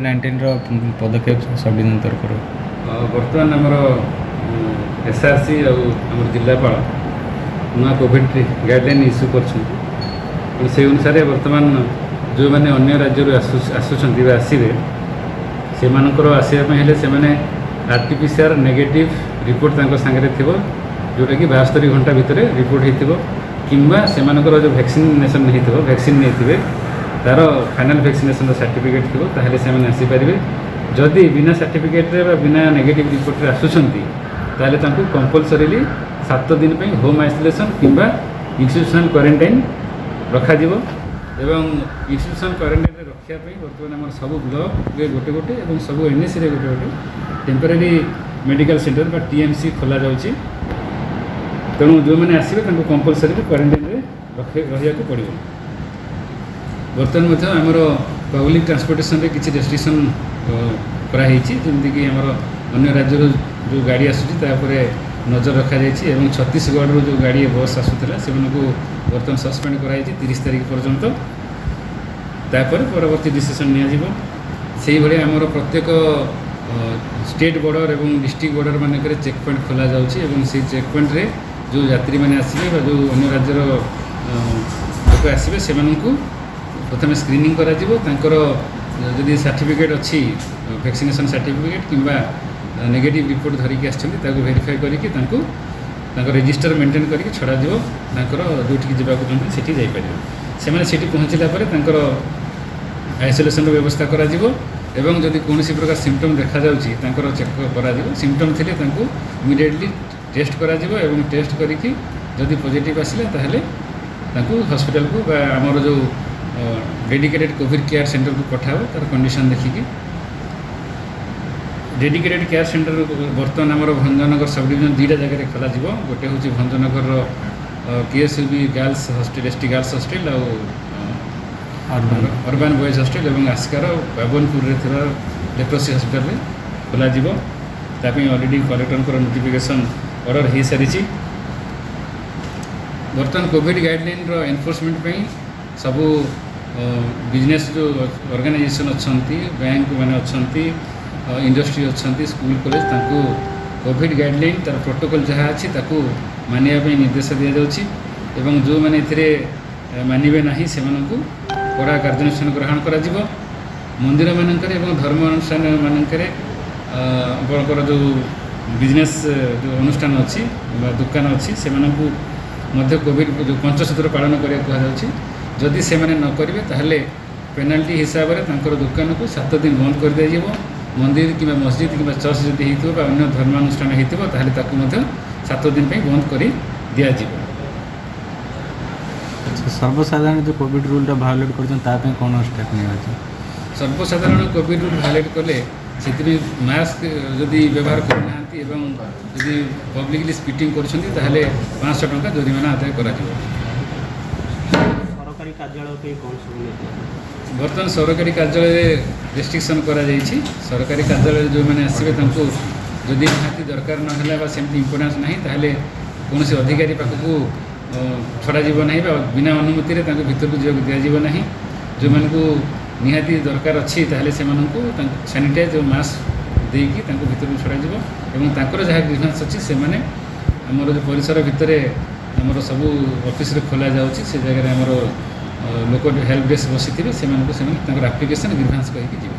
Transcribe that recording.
19ର ପଦକ୍ଷେପ sub division ତରଫରୁ? ବର୍ତ୍ତମାନ ଆମର ଏସ୍ଆର୍ସି ଆଉ ଆମର ଜିଲ୍ଲାପାଳ ନୂଆ କୋଭିଡ଼ ଗାଇଡ଼ଲାଇନ୍ ଇସ୍ୟୁ କରିଛନ୍ତି। ତେଣୁ ସେଇ ଅନୁସାରେ ବର୍ତ୍ତମାନ ଯେଉଁମାନେ ଅନ୍ୟ ରାଜ୍ୟରୁ ଆସୁଛନ୍ତି ବା ଆସିବେ, ସେମାନଙ୍କର ଆସିବା ପାଇଁ ହେଲେ ସେମାନେ ଆର୍ଟିପିସିଆର୍ ନେଗେଟିଭ୍ ରିପୋର୍ଟ ତାଙ୍କ ସାଙ୍ଗରେ ଥିବ, ଯେଉଁଟାକି 72 ଘଣ୍ଟା ଭିତରେ ରିପୋର୍ଟ ହେଇଥିବ, କିମ୍ବା ସେମାନଙ୍କର ଯେଉଁ ଭ୍ୟାକ୍ସିନେସନ୍ ହେଇଥିବ, ଭ୍ୟାକ୍ସିନ୍ ନେଇଥିବେ, ତା'ର ଫାଇନାଲ୍ ଭ୍ୟାକ୍ସିନେସନ୍ର ସାର୍ଟିଫିକେଟ୍ ଥିବ, ତାହେଲେ ସେମାନେ ଆସିପାରିବେ। ଯଦି ବିନା ସାର୍ଟିଫିକେଟ୍ରେ ବା ବିନା ନେଗେଟିଭ୍ ରିପୋର୍ଟରେ ଆସୁଛନ୍ତି, ତାହେଲେ ତାଙ୍କୁ କମ୍ପଲସରିଲି 7 ଦିନ ପାଇଁ ହୋମ୍ ଆଇସୋଲେସନ୍ କିମ୍ବା ଇନଷ୍ଟିଟ୍ୟୁସନାଲ୍ କ୍ୱାରେଣ୍ଟାଇନ୍ ରଖାଯିବ। ଏବଂ ଇନଷ୍ଟିଟ୍ୟୁସନାଲ୍ କ୍ୱାରେଣ୍ଟାଇନ୍ରେ ରଖିବା ପାଇଁ ବର୍ତ୍ତମାନ ଆମର ସବୁ ବ୍ଲକରେ ଗୋଟେ ଗୋଟେ ଏବଂ ସବୁ ଏନ୍ଏସିରେ ଗୋଟେ ଗୋଟେ ଟେମ୍ପୋରାରୀ ମେଡ଼ିକାଲ ସେଣ୍ଟର ବା ଟିଏମ୍ସି ଖୋଲାଯାଉଛି। ତେଣୁ ଯେଉଁମାନେ ଆସିବେ, ତାଙ୍କୁ କମ୍ପଲସରି କ୍ୱାରେଣ୍ଟାଇନ୍ରେ ରହିବାକୁ ପଡ଼ିବ। ବର୍ତ୍ତମାନ ମଧ୍ୟ ଆମର ପବ୍ଲିକ୍ ଟ୍ରାନ୍ସପୋର୍ଟେସନରେ କିଛି ରେଷ୍ଟ୍ରିକ୍ସନ୍ କରାହେଇଛି। ଯେମିତିକି ଆମର ଅନ୍ୟ ରାଜ୍ୟରୁ ଯେଉଁ ଗାଡ଼ି ଆସୁଛି, ତା ଉପରେ ନଜର ରଖାଯାଇଛି ଏବଂ ଛତିଶଗଡ଼ରୁ ଯେଉଁ ଗାଡ଼ି, ବସ୍ ଆସୁଥିଲା, ସେମାନଙ୍କୁ ବର୍ତ୍ତମାନ ସସ୍ପେଣ୍ଡ କରାଯାଇଛି 30 ତାରିଖ ପର୍ଯ୍ୟନ୍ତ। ତାପରେ ପରବର୍ତ୍ତୀ ଡିସିସନ୍ ନିଆଯିବ। ସେଇଭଳି ଆମର ପ୍ରତ୍ୟେକ ଷ୍ଟେଟ୍ ବର୍ଡ଼ର ଏବଂ ଡିଷ୍ଟ୍ରିକ୍ଟ ବର୍ଡ଼ର ମାନଙ୍କରେ ଚେକ୍ ପଏଣ୍ଟ ଖୋଲାଯାଉଛି ଏବଂ ସେଇ ଚେକ୍ ପଏଣ୍ଟରେ ଯେଉଁ ଯାତ୍ରୀମାନେ ଆସିବେ ବା ଯେଉଁ ଅନ୍ୟ ରାଜ୍ୟର ଲୋକ ଆସିବେ, ସେମାନଙ୍କୁ ପ୍ରଥମେ ସ୍କ୍ରିନିଂ କରାଯିବ। ତାଙ୍କର ଯଦି ସାର୍ଟିଫିକେଟ୍ ଅଛି, ଭ୍ୟାକ୍ସିନେସନ୍ ସାର୍ଟିଫିକେଟ୍ କିମ୍ବା ନେଗେଟିଭ୍ ରିପୋର୍ଟ ଧରିକି ଆସିଛନ୍ତି, ତାକୁ ଭେରିଫାଏ କରିକି ତାଙ୍କୁ ତାଙ୍କ ରେଜିଷ୍ଟର ମେଣ୍ଟେନ୍ କରିକି ଛଡ଼ାଯିବ। ତାଙ୍କର ଯେଉଁଠିକି ଯିବାକୁ ଚାହୁଁଛନ୍ତି, ସେଠି ଯାଇପାରିବେ। ସେମାନେ ସେଠି ପହଞ୍ଚିଲା ପରେ ତାଙ୍କର ଆଇସୋଲେସନ୍ର ବ୍ୟବସ୍ଥା କରାଯିବ ଏବଂ ଯଦି କୌଣସି ପ୍ରକାର ସିମ୍ପଟମ୍ ଦେଖାଯାଉଛି, ତାଙ୍କର ଚେକ୍ କରାଯିବ। ସିମ୍ପଟମ୍ ଥିଲେ ତାଙ୍କୁ ଇମିଡ଼ିଏଟଲି ଟେଷ୍ଟ କରାଯିବ ଏବଂ ଟେଷ୍ଟ କରିକି ଯଦି ପଜିଟିଭ୍ ଆସିଲା, ତାହେଲେ ତାଙ୍କୁ ହସ୍ପିଟାଲକୁ ବା ଆମର ଯେଉଁ ଡେଡିକେଟେଡ୍ କୋଭିଡ଼ କେୟାର ସେଣ୍ଟରକୁ ପଠାହେବ, ତା'ର କଣ୍ଡିସନ୍ ଦେଖିକି। ଡେଡିକେଟେଡ୍ କେୟାର ସେଣ୍ଟର ବର୍ତ୍ତମାନ ଆମର ଭଞ୍ଜନଗର ସବ୍ ଡିଭିଜନ ଦୁଇଟା ଜାଗାରେ ଖୋଲାଯିବ। ଗୋଟେ ହେଉଛି ଭଞ୍ଜନଗରର KSUB girls hostel, ST girls hostel ଆଉ ଅର୍ବାନ୍ ବଏଜ୍ ହଷ୍ଟେଲ ଏବଂ ଆସ୍କାର ବାବନପୁରରେ ଥିବା ଲେପ୍ରୋସି ହସ୍ପିଟାଲରେ ଖୋଲାଯିବ। ତା ପାଇଁ ଅଲରେଡ଼ି କଲେକ୍ଟରଙ୍କର ନୋଟିଫିକେସନ୍ ଅର୍ଡ଼ର ହୋଇସାରିଛି। ବର୍ତ୍ତମାନ କୋଭିଡ଼ ଗାଇଡ଼ଲାଇନ୍ର ଏନଫୋର୍ସମେଣ୍ଟ ପାଇଁ ସବୁ ବିଜନେସ୍ ଯେଉଁ ଅର୍ଗାନାଇଜେସନ୍ ଅଛନ୍ତି, ବ୍ୟାଙ୍କ ମାନେ ଅଛନ୍ତି, ଇଣ୍ଡଷ୍ଟ୍ରି ଅଛନ୍ତି, ସ୍କୁଲ, କଲେଜ, ତାଙ୍କୁ କୋଭିଡ଼ ଗାଇଡ଼ଲାଇନ୍, ତା'ର ପ୍ରୋଟୋକଲ୍ ଯାହା ଅଛି, ତାକୁ ମାନିବା ପାଇଁ ନିର୍ଦ୍ଦେଶ ଦିଆଯାଉଛି ଏବଂ ଯେଉଁମାନେ ଏଥିରେ ମାନିବେ ନାହିଁ, ସେମାନଙ୍କୁ କଡ଼ା କାର୍ଯ୍ୟାନୁଷ୍ଠାନ ଗ୍ରହଣ କରାଯିବ। ମନ୍ଦିରମାନଙ୍କରେ ଏବଂ ଧର୍ମ ଅନୁଷ୍ଠାନ ମାନଙ୍କରେ, ଆପଣଙ୍କର ଯେଉଁ ବିଜନେସ୍ ଯେଉଁ ଅନୁଷ୍ଠାନ ଅଛି ବା ଦୋକାନ ଅଛି, ସେମାନଙ୍କୁ ମଧ୍ୟ କୋଭିଡ଼ ଯେଉଁ ପଞ୍ଚସୂତ୍ର ପାଳନ କରିବାକୁ କୁହାଯାଉଛି। ଯଦି ସେମାନେ ନ କରିବେ, ତାହେଲେ ପେନାଲ୍ଟି ହିସାବରେ ତାଙ୍କର ଦୋକାନକୁ 7 ଦିନ ବନ୍ଦ କରିଦିଆଯିବ। ମନ୍ଦିର କିମ୍ବା ମସଜିଦ୍ କିମ୍ବା ଚର୍ଚ୍ଚ ଯଦି ହେଇଥିବ ବା ଅନ୍ୟ ଧର୍ମାନୁଷ୍ଠାନ ହେଇଥିବ, ତାହେଲେ ତାକୁ ମଧ୍ୟ 7 ଦିନ ପାଇଁ ବନ୍ଦ କରି ଦିଆଯିବ। ଆଚ୍ଛା, ସର୍ବସାଧାରଣ ଯେଉଁ କୋଭିଡ଼ ରୁଲ୍ଟା ଭାয়োଲେଟ୍ କରୁଛନ୍ତି, ତା ପାଇଁ କ'ଣ ଷ୍ଟେପ୍ ନିଆଯାଉଛି? ସର୍ବସାଧାରଣ କୋଭିଡ଼ ରୁଲ୍ ଭାয়োଲେଟ୍ କଲେ, ସେଥିପାଇଁ ମାସ୍କ ଯଦି ବ୍ୟବହାର କରୁନାହାନ୍ତି ଏବଂ ଯଦି ପବ୍ଲିକଲି ସ୍ପିଟିଂ କରୁଛନ୍ତି, ତାହେଲେ 500 ଟଙ୍କା ଜୋରିମାନା ଆଦାୟ କରାଯିବ। ସରକାରୀ କାର୍ଯ୍ୟାଳୟ ପାଇଁ କ'ଣ ସବୁ ନିର୍ଦ୍ଦେଶ? ବର୍ତ୍ତମାନ ସରକାରୀ କାର୍ଯ୍ୟାଳୟରେ ରେଷ୍ଟ୍ରିକ୍ସନ୍ କରାଯାଇଛି। ସରକାରୀ କାର୍ଯ୍ୟାଳୟରେ ଯେଉଁମାନେ ଆସିବେ, ତାଙ୍କୁ ଯଦି ନିହାତି ଦରକାର ନହେଲା ବା ସେମିତି ଇମ୍ପୋର୍ଟାନ୍ସ ନାହିଁ, ତାହେଲେ କୌଣସି ଅଧିକାରୀ ପାଖକୁ ଛଡ଼ାଯିବ ନାହିଁ ବା ବିନା ଅନୁମତିରେ ତାଙ୍କୁ ଭିତରକୁ ଯିବାକୁ ଦିଆଯିବ ନାହିଁ। ଯେଉଁମାନଙ୍କୁ ନିହାତି ଦରକାର ଅଛି, ତାହେଲେ ସେମାନଙ୍କୁ ତାଙ୍କୁ ସାନିଟାଇଜ୍ ଓ ମାସ୍କ ଦେଇକି ତାଙ୍କୁ ଭିତରକୁ ଛଡ଼ାଯିବ ଏବଂ ତାଙ୍କର ଯାହା ଗ୍ରିଭାନ୍ସ ଅଛି, ସେମାନେ ଆମର ଯେଉଁ ପରିସର ଭିତରେ ଆମର ସବୁ ଅଫିସରେ ଖୋଲା ଯାଉଛି, ସେ ଜାଗାରେ ଆମର ଲୋକ ହେଲ୍ପ ଡେସ୍କ ବସିଥିବେ, ସେମାନଙ୍କୁ ସେମାନେ ତାଙ୍କର ଆପ୍ଲିକେସନ୍, ଗ୍ରିଭାନ୍ସ କହିକି ଯିବେ।